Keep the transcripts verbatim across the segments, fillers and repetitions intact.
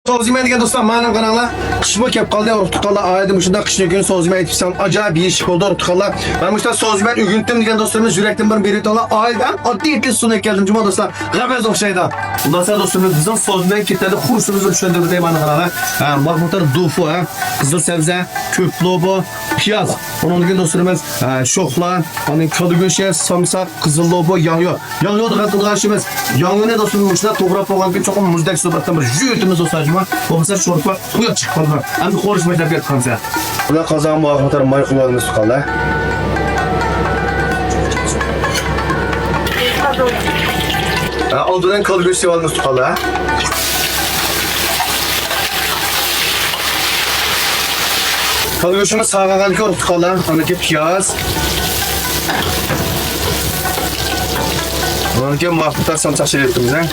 سوزىمەن دېگەن دوستلار، مانا قاراڭلار. قىشمۇ كەپ قالدى، ئۇرۇق تۇغقانلار. ئايدا مۇشۇنداق قىشنىڭ كۈنى سوزىمەن ئېتىپ بەرسەم، ئاجايىپ يېيىشلىك بولىدۇ، ئۇرۇق تۇغقانلار. مانا مۇشۇنداق سوزىمەن ئۆگىنىتتىم دېگەن دوستلىرىمىز يۈرەكتىن بىر بېرىۋېتىڭلار. ئايدا ئەڭ ئاددىي ئېتىز سۇنى كەلدىم جۇمۇ دوستلار. غەپەس ئوخشايدۇ. ئۇنداق دوستلىرىمىز، بىزنىڭ سوزىمەن كېتەردە خۇرۇچىمىزنى چۈشەندۈرۈپ ئۆتەي، مانا قاراڭلار. ھە، ماخمۇتار دوفۇ، ھە، قىزىل سەۋزە، كۆك لوبۇ، پىياز. ئۇنىڭدىن كېيىن دوستلىرىمىز، ھە، شوخلا، ئاندىن كالا گۆشى، سامساق، قىزىل لوبۇ، ياڭيۇ. ياڭيۇ دېگەن قىلغان ئىشىمىز. ياڭيۇنى دوستلىرىمىز مۇشۇنداق توغراپ بولغاندىن كېيىن چوقۇم مۇزدەك سۇ بىلەن بىر يۇيۇۋېتىمىز دوستلار جۇمۇ. بولمىسا شورپا قۇياق چىقىپ قالىدۇ. ئەمدى قورۇش باشلاپ كەتتى قالسا. بۇلار قازانغا مۇۋاپىق ماي قۇيۇۋالىمىز تۇغقانلار. ھە، ئالدىدىن كالا گۆشى سېلىۋالىمىز تۇغقانلار. كالا گۆشىمىز ساغىغاندىن كېيىن ئۇرۇق تۇغقانلار، ئاندىن كېيىن پىياز. ئاندىن كېيىن ماخمۇتار سامساق سېلىۋېتىمىز، ھە.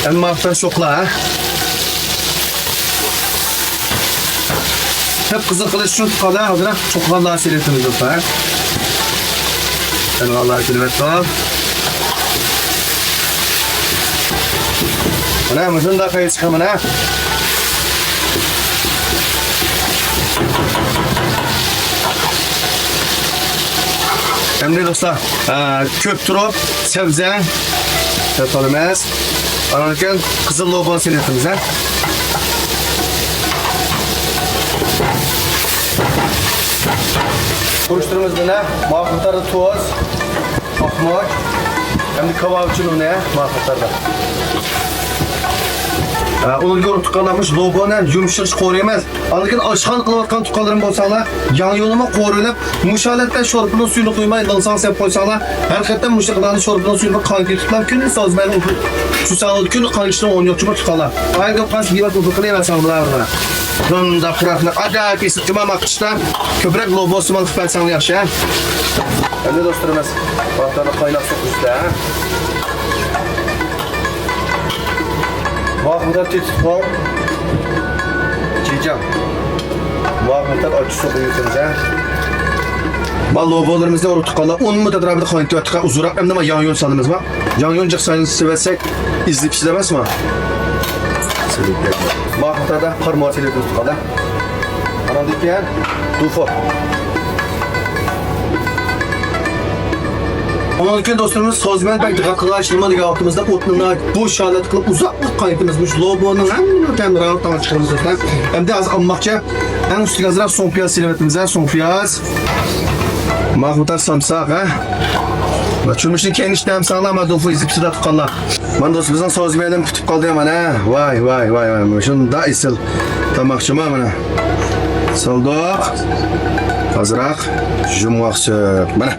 ئەمدى ماخمۇتار شوخلا، ھە. قىپقىزىل قىلىش ئۈچۈن تۇغقانلار، ئازراق چوققىغانلارنى سېلىۋېتىمىز دوستلار. سەن ئاللا كۈلۈۋەتتىڭ. مانا مۇشۇنداق قىلىپ چىقىمەن، ھە. ئەمدى دوستلار، ئە، كۆپ تۇرۇپ سەۋزە سېلىۋالىمىز. ئاندىن كېيىن قىزىل لوبۇنى سېلىۋېتىمىز، ھە. خۇرۇچلىرىمىز بىلەن ماخمۇتاردا تۇز، ئاقمۇچ، ئەمدى كاۋاپ ئۈچۈن ئۇنى ماخمۇتاردا. ئۇنىڭ يورۇق تۇغقانلار مۇشۇ لوبۇنى يۇمشىتىش قورۇيمىز. ئاندىن كېيىن ئاشخانا قىلىۋاتقان تۇغقانلىرىم بولساڭلار، ياڭيۇنىمۇ قورۇلۇپ، مۇشۇ ھالەتتە شورپىنىڭ سۈيىنى قۇيماي، لىڭساڭ سېلىپ قويساڭلار، ھەر قېتىم مۇشۇ قىلغان شورپىنىڭ سۈيىنى قان كېتىپلا، كۈندە سوزمايلا ئۇ-، شۇ ساڭلار كۈندە قان ئىچىدە ئوينىياقچىمۇ تۇغقانلار. ئايگە قاس يېۋەت ئۇزۇن قىلىۋەرسەڭلار. بۇنداق پۇراقلىق ئاجايىپ ئېسىل جۇما ماققىچتا كۆپرەك لوبۇ سىمان قىلىپ بەرسەڭلار ياخشى، ھە؟ ئەمدى دوستلىرىمىز، ۋاقىتلاردا قايناق سۇ قۇيۇشتا، ھە؟ ماخمۇتار تېتىتقۇ. جىجاڭ. ماخمۇتار ئاچچىق سۇ قۇيۇۋېتىمىز، ھە؟ ما لوبۇلىرىمىزنى ئۇرۇق تۇغقانلار ئون مىنۇت ئەتراپىدا قاينىتىۋەتتۇق، ئۇزۇنراق. ئەمدى ما ياڭيۇن سالىمىز، ما ياڭيۇن جىق سالىمىز، سېلىۋەتسەك ئېزىلىپ كېتىدۇ ئەمەسمۇ؟ ماخمۇتاردا قارىمۇ سېلىۋېتىمىز تۇغقانلار. ئانىڭدىن كېيىن دۇفۇ. ئۇنىڭدىن كېيىن دوستلىرىمىز سوزىمەن بەك دىققەت قىلغان ئىشلىرىمىز دېگەن ۋاقتىمىزدا ئوتنى ناھايىتى بوش ھالەت قىلىپ ئۇزاق ۋاقىت قاينىتىمىز. مۇشۇ لوبۇنىڭ ھەممىنى تەمى راۋان تاڭ چىقىرىمىز دوستلار. ئەمدى ھازىر ئالماقچى. ئەڭ ئۈستىگە ئازراق سوڭ پىياز سېلىۋېتىمىز، ھە، سوڭ پىياز. ماخمۇتار سامساق، ھە. تۇرمۇشنى كەينىشتە ھەم ساڭلار، ما دۇفۇ ئېزىپ پىشىرىپ قاللا. مانا دوستلار، بىزنىڭ سوزىمەنلىرىمىز پۈتۈپ قالدى، مانا. ۋاي، ۋاي، ۋاي، ۋاي. شۇنداق ئېسىل تاماقچىما، مانا. سالدۇق. ئازراق يۇمغاق سۈت. مانا.